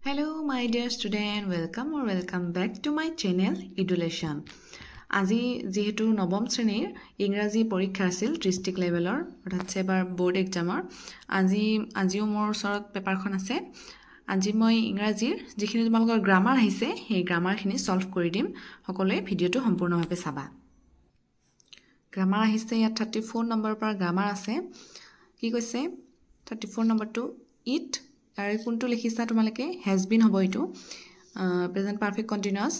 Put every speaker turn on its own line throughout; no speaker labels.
Hello my dear student, welcome or welcome back to my channel Edulation. আজি যিহেতু নৱম শ্ৰেণীৰ ইংৰাজী পৰীক্ষা আছিল ডিষ্ট্ৰিক্ট লেভেলৰ, অৰ্থাৎ ছেবাৰ ব'ৰ্ড এক্সামৰ, আজিও মোৰ ওচৰত পেপাৰখন আছে। আজি মই ইংৰাজীৰ যিখিনি তোমালোকৰ গ্ৰামাৰ আহিছে সেই গ্ৰামাৰখিনি ছল্ভ কৰি দিম। সকলোৱে ভিডিঅ'টো সম্পূৰ্ণভাৱে চাবা। গ্ৰামাৰ আহিছে ইয়াত 34 নম্বৰৰ পৰা গ্ৰামাৰ আছে। কি কৈছে 34 নম্বৰটো, it আৰু কোনটো লিখিছা তোমালোকে, হেজ বিন হ'ব এইটো, present perfect continuous.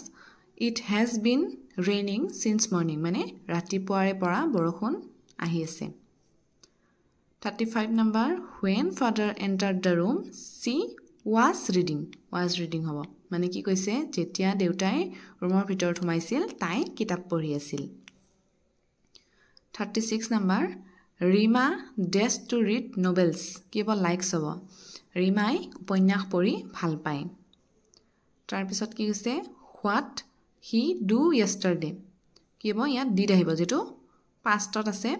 It has been raining since morning, মানে ৰাতিপুৱাৰে পৰা বৰষুণ আহি আছে। 35 number, when father entered the room she was reading, was reading হ'ব, মানে কি কৈছে যেতিয়া দেউতাই ৰুমৰ ভিতৰত সোমাইছিল তাই কিতাপ পঢ়ি আছিল। 36 number, Rima dash to read novels, কি হ'ব লাইকছ হ'ব, ৰীমাই উপন্যাস পঢ়ি ভাল পায়। তাৰপিছত কি কৈছে what he do yesterday, কি হ'ব ইয়াত did আহিব যিটো পাষ্টত আছে,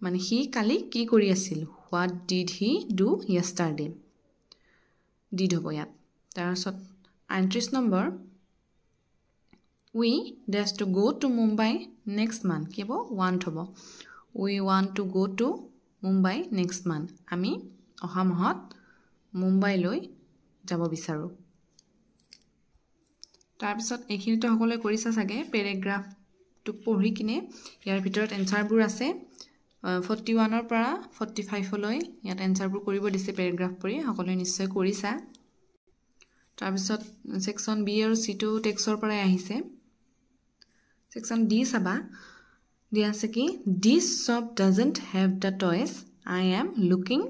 মানে সি কালি কি কৰি আছিল, what did he do yesterday, did হ'ব ইয়াত। তাৰপিছত 38 number, we dash to go to Mumbai next month, কি হ'ব ৱান্ট হ'ব, we want to go to Mumbai next month, আমি অহা মাহত মুম্বাইলৈ যাব বিচাৰোঁ। তাৰপিছত এইখিনিতো সকলোৱে কৰিছা চাগে, পেৰেগ্ৰাফটো পঢ়ি কিনে ইয়াৰ ভিতৰত এনচাৰবোৰ আছে। 41ৰ পৰা 45লৈ ইয়াত এনচাৰবোৰ কৰিব দিছে পেৰেগ্ৰাফ পঢ়ি, সকলোৱে নিশ্চয় কৰিছা। তাৰপিছত ছেকশ্যন বি আৰু চিটো টেক্সৰ পৰাই আহিছে। ছেকশ্যন ডি চাবা, দিয়া আছে কি this shop doesn't have the toys I am looking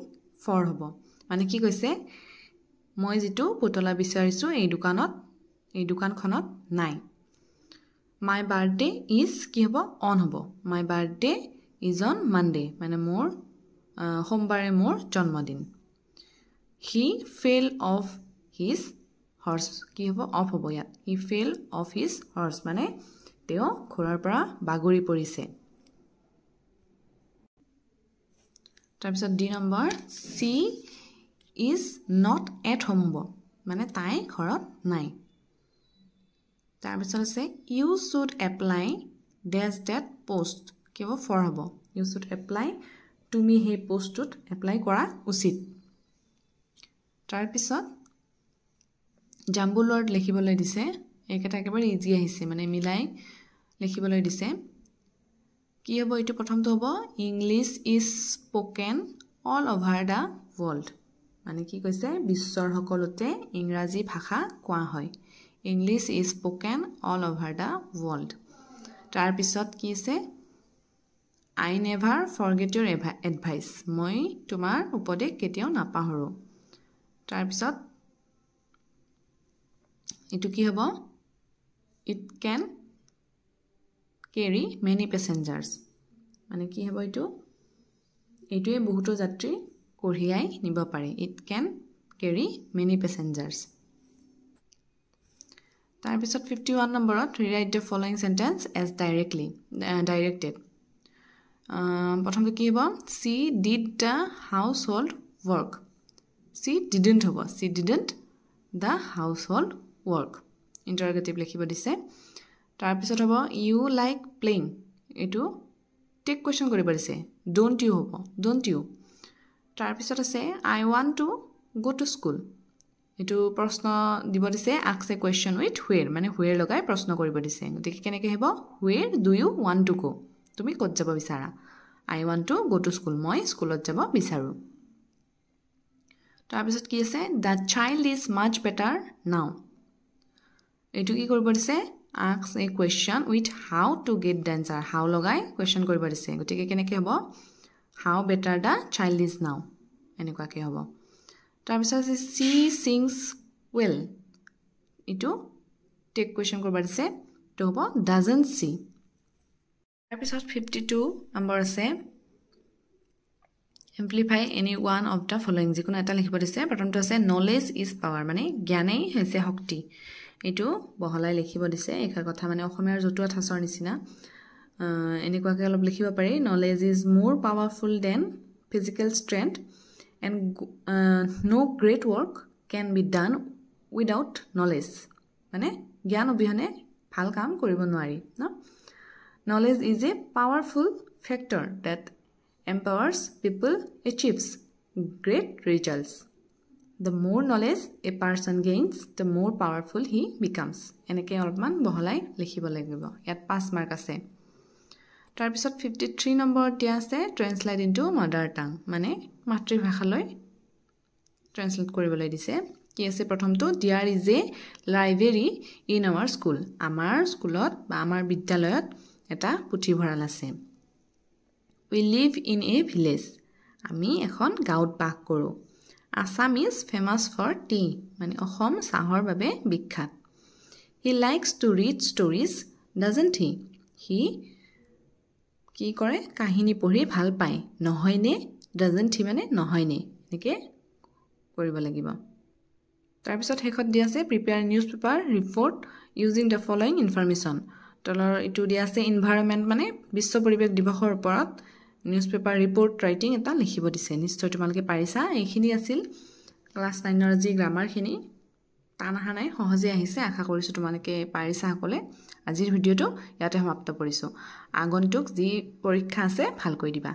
for হ'ব, মানে কি কৈছে মই যিটো পুতলা বিচাৰিছোঁ এই দোকানত, এই দোকানখনত নাই। My birthday is কি হ'ব অন হ'ব, my birthday is on Monday, মানে মোৰ সোমবাৰে মোৰ জন্মদিন। He fell off his horse, কি হ'ব অফ হ'ব ইয়াত, he fell off his horse, মানে তেওঁ ঘোঁৰাৰ পৰা বাগৰি পৰিছে। তাৰপিছত D number, she is not at home হ'ব, মানে তাই ঘৰত নাই। তাৰপিছত আছে you should apply dash that post, কি হ'ব ফৰ হ'ব, you should apply, তুমি সেই পষ্টটোত এপ্লাই কৰা উচিত। তাৰপিছত জাম্বুল ৱৰ্ড লিখিবলৈ দিছে, এইকেইটা একেবাৰে ইজি আহিছে, মানে মিলাই লিখিবলৈ দিছে। কি হ'ব এইটো, প্ৰথমটো হ'ব English is spoken all over the world, মানে কি কৈছে বিশ্বৰ সকলোতে ইংৰাজী ভাষা কোৱা হয়, English is spoken all over the world. তাৰপিছত কি আছে I never forget your advice, মই তোমাৰ উপদেশ কেতিয়াও নাপাহৰোঁ। তাৰপিছত এইটো কি হ'ব it can carry many passengers, মানে কি হ'ব এইটো, এইটোৱে বহুতো যাত্ৰী কঢ়িয়াই নিব পাৰে, it can carry many passengers. তাৰপিছত 51 নম্বৰত rewrite the following sentence as directed. প্ৰথমটো কি হ'ব she did the household work, she didn't হ'ব, she didn't the household work, interrogative লিখিব দিছে। তাৰপিছত হ'ব you like playing, এইটো টেক কুৱেশ্যন কৰিব দিছে, don't U হ'ব, don't U. তাৰপিছত আছে I want to go to school, এইটো প্ৰশ্ন দিব দিছে, আক্স এ কুৱেশ্যন উইথ হুৱেৰ, মানে হুৱেৰ লগাই প্ৰশ্ন কৰিব দিছে। গতিকে কেনেকৈ হ'ব where do you want to go, তুমি ক'ত যাব বিচাৰা, I want to go to school, মই স্কুলত যাব বিচাৰোঁ। তাৰপিছত কি আছে the child is much better now, এইটো কি কৰিব দিছে আক্স a question with how to get the answer, how লগাই কুৱেশ্যন কৰিব দিছে। গতিকে কেনেকৈ হ'ব how better the child is now, এনেকুৱাকৈ হ'ব। তাৰপিছত আছে চি ছিংছ ৱেল, এইটো টেক কুৱেশ্যন কৰিব দিছে, এইটো হ'ব ডাজেণ্ট চি। তাৰপিছত 52 নম্বৰ আছে amplify any one of the following, যিকোনো এটা লিখিব দিছে। প্ৰথমটো আছে নলেজ is power, মানে জ্ঞানেই হৈছে শক্তি, এইটো বহলাই লিখিব দিছে। এইষাৰ কথা মানে অসমীয়াৰ জতুৱা ঠাঁচৰ নিচিনা এনেকুৱাকৈ অলপ লিখিব পাৰি, knowledge is more powerful than physical strength and no great work can be done without knowledge, মানে জ্ঞান অবিহনে ভাল কাম কৰিব নোৱাৰি ন। Knowledge is a powerful factor that empowers people, achieves great results. The more knowledge a person gains, the more powerful he becomes. এনেকৈ অলপমান বহলাই লিখিব লাগিব। ইয়াত 5 মাৰ্ক আছে। তাৰপিছত 53 নম্বৰত দিয়া আছে ট্ৰেঞ্চলেট ইনটু মাডাৰ টাং, মানে মাতৃভাষালৈ ট্ৰেঞ্চলেট কৰিবলৈ দিছে। কি আছে প্ৰথমটো, there is a library in our school, আমাৰ স্কুলত বা আমাৰ বিদ্যালয়ত এটা পুথিভঁৰাল আছে। We live in a village, আমি এখন গাঁৱত বাস কৰোঁ। Assam is famous for tea, মানে অসম চাহৰ বাবে বিখ্যাত। He likes to read stories, doesn't he? সি কি কৰে, কাহিনী পঢ়ি ভাল পায় নহয়নে? ডাজেণ্ট হি মানে নহয়নে, এনেকৈ কৰিব লাগিব। তাৰপিছত শেষত দিয়া আছে prepare newspaper report using the following information. তলৰ এইটো দিয়া আছে ইনভাইৰনমেণ্ট, মানে বিশ্ব পৰিৱেশ দিৱসৰ ওপৰত নিউজ পেপাৰ ৰিপৰ্ট ৰাইটিং এটা লিখিব দিছে। নিশ্চয় তোমালোকে পাৰিছা। এইখিনি আছিল ক্লাছ 9ৰ যি গ্ৰামাৰখিনি, টান অহা নাই, সহজে আহিছে। আশা কৰিছোঁ তোমালোকে পাৰিছা সকলোৱে। আজিৰ ভিডিঅ'টো ইয়াতে সমাপ্ত কৰিছোঁ। আগন্তুক যি পৰীক্ষা আছে ভালকৈ দিবা।